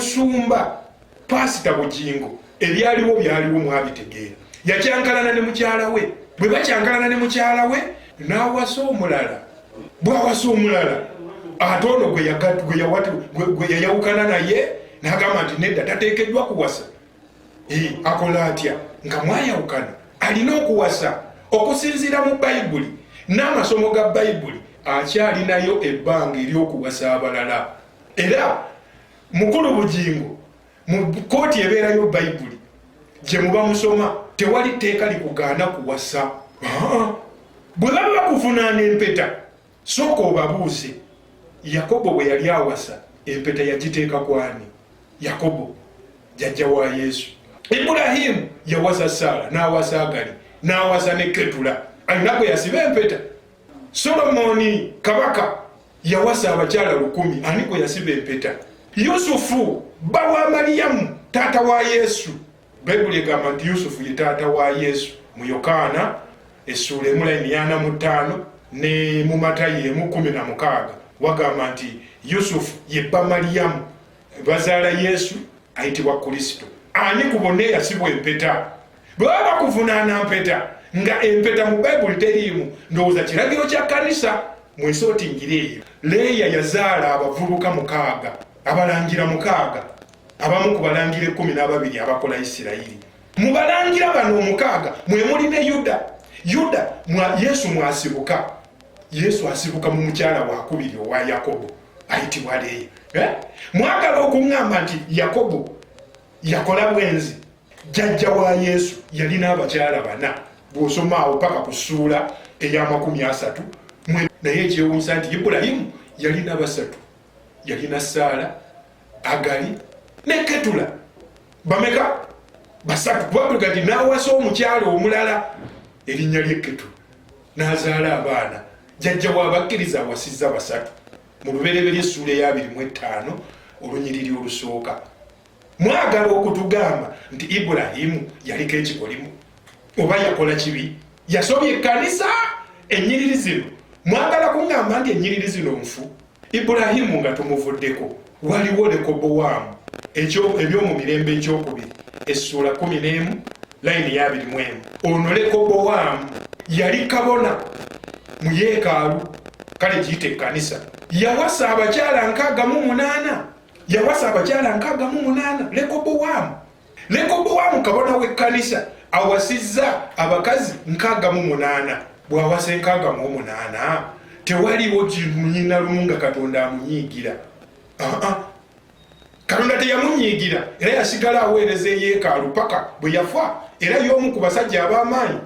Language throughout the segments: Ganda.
Musumba Paasita Bugingo ebyaliwo byaliwo mwabitegeera. Yakyankalana ne mukyala we. Bwe bakyankalana ne mukyala we n'awasa omulala. Bw'awasa omulala ate ono gwe yayawukana naye n'agamba nti nedda tateekeddwa kuwasa. Akola atya nga mwayawukana? Alina okuwasa okusinziira mu Bayibuli n'amasomo ga Bayibuli akyalinayo ebbanga ery'okuwasa abalala. Era Mukulu Bugingo, mu kkooti ebeerayo Bayibuli gye muba musoma, tewali tteeka likugaana kuwasa. Bwe baba bakuvunaana empeta, sooka obabuuze. Yakobo bwe yali awasa, empeta yagiteeka ku ani? Yakobo, jjajja wa Yesu. Ibulahimu yawasa Saala, n'awasa Agali, n'awasa ne Ketula. Alina gwe yasiba empeta? Solomoni kabaka yawasa abakyala 1000, ani gwe yasiba empeta? Yusufu bba wa Maliyamu taata wa Yesu. Bayibuli egamba nti Yusufu ye taata wa Yesu mu Yokaana essuula emu layini yana mu ttaano ne mu Matayo 1:16 wagamba nti Yusufu ye bba Maliyamu bazaala Yesu ayitibwa Kristo. Ani ku bonna eyasibwa empeta? Bwe baba bakuvunaana mpeta nga empeta mu Bayibuli teriimu, ndowooza kiragiro kya kkanisa mwesootingire eyo. Leeya yazaala abavubuka mukaaga, abalangira mukaaga, abamu ku balangira ekkumi n'ababiri abakola Isirayiri. Mu balangira bano omukaaga mwe muli ne Yuda. Yuda mwa Yesu mwasibuka. Yesu asibuka mu mukyala wakubiri owa Yakobo ayitibwa Leeya. Eh? Mwagala okuŋŋamba nti Yakobo yakola bwenzi? Jjajja wa Yesu yalina abakyala bana, bw'osoma awo paka ku ssuula ey'amakumi asatu. Naye ekyewuunyisa nti Ibulayimu yalina basatu, yalina Saala, Agali ne Ketula. Bameka? Basatu. Kuba nti n'awasa omukyala omulala erinnya lye Ketula n'azaala abaana. Jjajja w'abakkiriza awasizza basatu. Mu Lubereberye essuula ey'abiri mu ttaano olunyiriri olusooka. Mwagala okutugamba nti Ibulayimu yaliko ekikolimu oba yakola kibi, yasobya ekkanisa? Ennyiriri zino mwagala kuŋŋamba nti ennyiriri zino nfu? Ibulayimu nga tumuvuddeko, waliwo Lekobowaamu, Ebyomumirembe ekyokubiri essuula 11 layini ya 21. Ono Lekobowaamu yali kabona mu yeekaalu, kale giyite ekkanisa. Yawasa abakyala 68, yawasa abakyala 68. Lekobowaamu, Lekobowaamu kabona w'ekkanisa awasizza abakazi 68. Bw'awasa 68, tewaliwo nyina lumu nga Katonda amunyiigira. Aa, Katonda teyamunyiigira, era yasigala aweereza eyeekaalu paka bwe yafa. Era y'omu ku basajja ab'amaanyi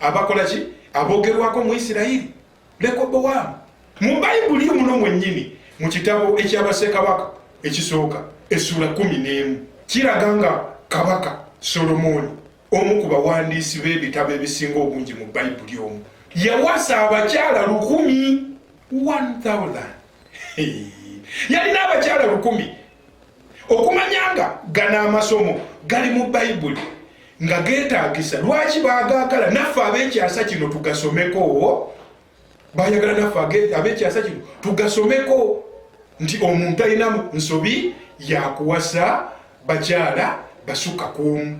abakola ki aboogerwako mu Isirayiri, Lekobowaamu. Mu Bayibuli muno mwennyini, mu kitabo eky'Abassekabaka ekisooka essuula 11, kiraga nga Kabaka Solomooni, omu ku bawandiisi b'ebitabo ebisinga obungi mu Bayibuli omu, yawasa abakyala 1000, 1000. Yalina abakyala 1000. Okumanya nga gano amasomo gali mu Bayibuli nga geetaagisa, lwaki baagaagala naffe ab'ekyasa kino tugasomeko? Bayagala naffe ab'ekyasa kino tugasomeko nti omuntu alina nsobi yakuwasa bakyala basukka ku omu.